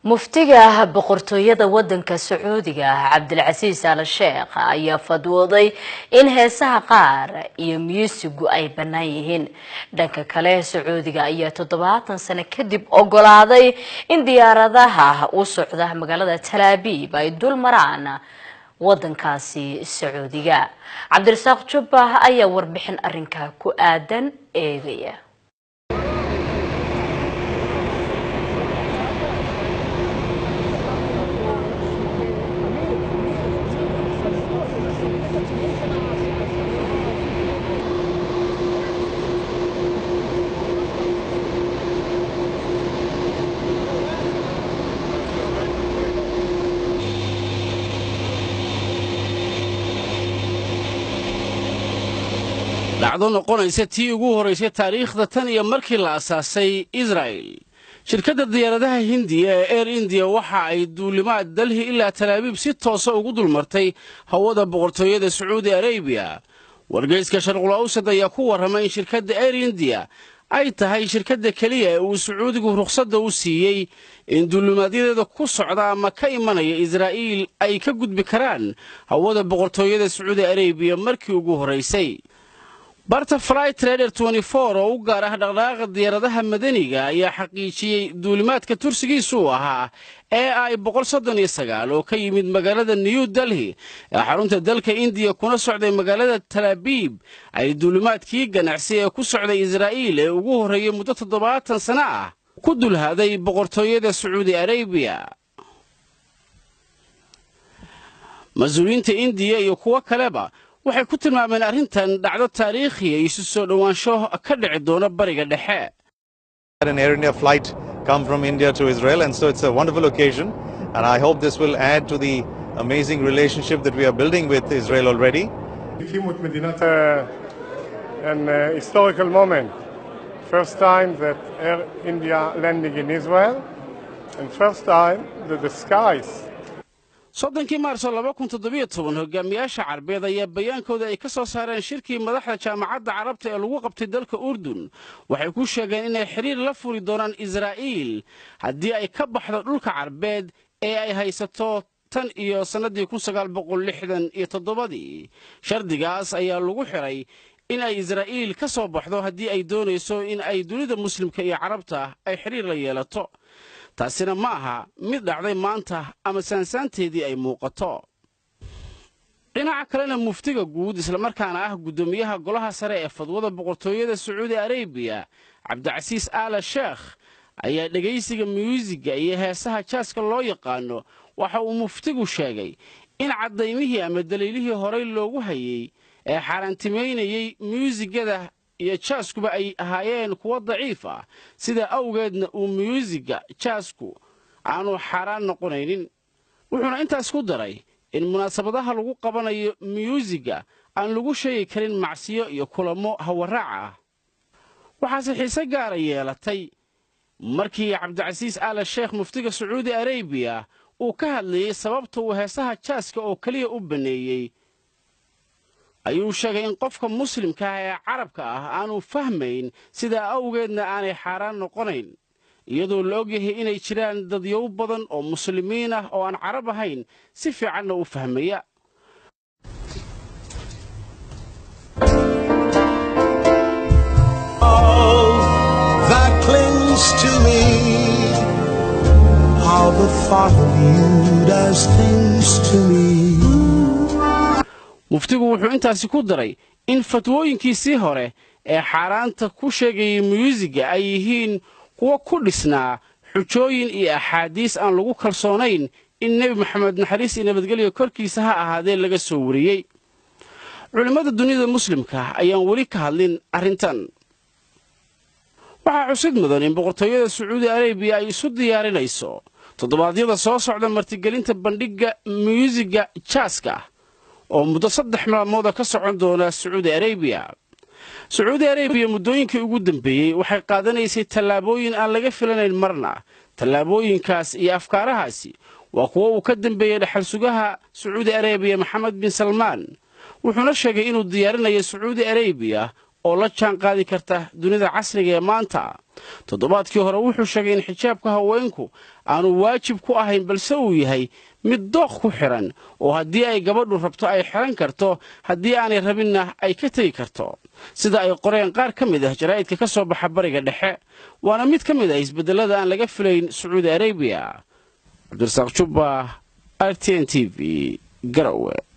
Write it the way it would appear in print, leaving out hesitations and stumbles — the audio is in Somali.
Muftiga boqortooyada wadanka Sacuudiga, Cabdilcasiis Al Sheekh, ayaa fadwooday in heesaha qaar iyo myuusigu ay bannaan yihiin. Dhanka kale, Sacuudiga ayaa 70 sano kadib ogolaaday in diyaaradaha u socda magaalada Talaabiib ay dul maraan wadankaasi Sacuudiga. Cabdirasaaq Jubba ayaa warbixin arinkaa ku aadan eegaya. Dhacdo noqonaysa tii ugu horraysay taariikhda tan iyo markii la asaasay Israa'il, shirkadda diyaaradaha Hindiya ee Air India waxa ay duulimaad Delhi ilaa Talaabiib si toosa ugu dulmartay hawada boqortooyada Sacuudi Arabiya. Wargeyska Sharqul Awsad ayaa ku warramay in shirkadda Air India ay tahay shirkadda keliya ee uu Sacuudigu rukhsadda u siiyey in duulimaadyadeeda ku socda ama ka imanaya Israa'iil ay ka gudbi karaan hawada boqortooyada Sacuudi Arabiya markii ugu horraysay. Barta Flight Trader oo u gaar ah dhaqdhaqaaqa diyaaradaha madaniga ayaa xaqiijiyey duulimaadka tursigiisu uu ahaa AI 139 oo ka yimid magaalada New Delhi ee xarunta dalka Indiya kuna socday magaalada Talaabiib ay duulimaadkii ganacsi ee ku socday Israa'iil ee ugu horreeyey muddo 70 sano ah ku dulhaday boqortooyada Sacuudi Arabiya. Mas-uuliyiinta Indiya iyo kuwo kaleba waxay ku tilmaameen arrintan dhacdo taariikhiya iyo isu soo dhowaansho ka dhici doona Bariga Dhexe. An Air India flight come from India to Israel, and so it's a wonderful occasion. And I hope this will add to the amazing relationship that we are building with Israel already. An historical moment. First time that Air India landing in Israel, and first time that the skies 30-kii Maarso 2017, hogaamiyaasha Carbeed ayaa bayaankooda ay ka soo saareen shirkii madaxda Jaamacadda Carabta ee lagu qabtay dalka Urdun waxay ku sheegeen inay xidhiir la furi doonaan Israa'iil haddii ay ka baxdo dhulka Carbeed ee ay haysato tan iyo sannaddii 1967-dii. Shardigaas ayaa lagu xiray in ay Israa'iil ka soo baxdo haddii ay doonayso in ay dunida Muslimka iyo Carabta ay xidhiir la yeelato. Taasina ma aha mid dhacday maanta ama saansaanteedii ay muuqato. Dhinaca kalena, muftiga guud islamarkaana ah guddoomiyaha golaha sare ee fadwada boqortooyada Sacuudi Arabiya, Cabdicasiis Aala Sheekh, ayaa dhegaysiga myuusiga iyo heesaha jaaska loo yaqaano waxa uu muftigu sheegay in caddaymihii ama daliilihii horay loogu hayey ee xaaraantimaynayey myuusigada iyo jaaskuba ay ahaayeen kuwo daciif ah, sidaa awgeedna uu myuusiga jaasku aanu xaaraan noqonaynin. Wuxuuna intaas ku daray in munaasabadaha lagu qabanayo myuusiga aan lagu sheegi karin macsiyo iyo kulamo hawaraac ah. Waxaase xiise gaara yeelatay markii Cabdicasiis Aala Sheekh, muftiga Sacuudi Arabiya, uu ka hadlayey sababta uu heesaha jaaska oo keliya u banneeyey ayuu sheegay in qofka Muslimka ah ee Carabka ah aanu fahmayn, sidaa awgeedna aanay xaaraan noqonayn, iyadoo la ogyahay inay jiraan dadyow badan oo Muslimiin ah oo aan Carab ahayn si fiicanna u fahmaya. That clings to me. How the thought of you does things to me. Muftigu wuxuu intaasi ku daray in fatwooyinkiisii hore ee xaaraanta ku sheegayay myuusiga ay yihiin kuwo ku dhisnaa xujooyin iyo axaadiis aan lagu kalsoonayn in Nebi Maxamed, naxariis iyo nabadgelyo korkiisa ha ahaadee, laga soo wariyey. Culimmada dunida Muslimka ayaan weli ka hadlin arrintan. Waxaa xusid mudan in boqortooyada Sacuudi Arabiya ay isu diyaarinayso toddobaadyada soo socda martigelinta bandhigga myuusiga jaaska oo muddo 3 maalmooda ka socon doona Sacuudi Arabiya. Sacuudi Arabiya muddooyinkii ugu dambeeyey waxay qaadanaysay tallaabooyin aan laga filanayn marna. Tallaabooyinkaas iyo afkaarahaasi waa kuwo uu ka dambeeyey dhexal sugaha Sacuudi Arabiya, Maxamed bin Salmaan, wuxuuna sheegay inuu diyaarinayo Sacuudi Arabiya oo la jaan qaadi karta dunida casriga ee maanta. Toddobaadkii hore wuxuu sheegay in xijaabka haweenku aanu waajib ku ahayn, balse uu yahay mid dooq ku xiran, oo haddii ay gabadhu rabto ay xiran karto, haddii aanay rabinna ay ka tegi karto, sida ay qoreen qaar ka mid ah jaraa'idka ka soo baxa Bariga Dhexe. Waana mid ka mid ah isbeddellada aan laga filayn Sacuudi Arabiya. Cabdirasaaq Jubba, RTN TV, Garowe.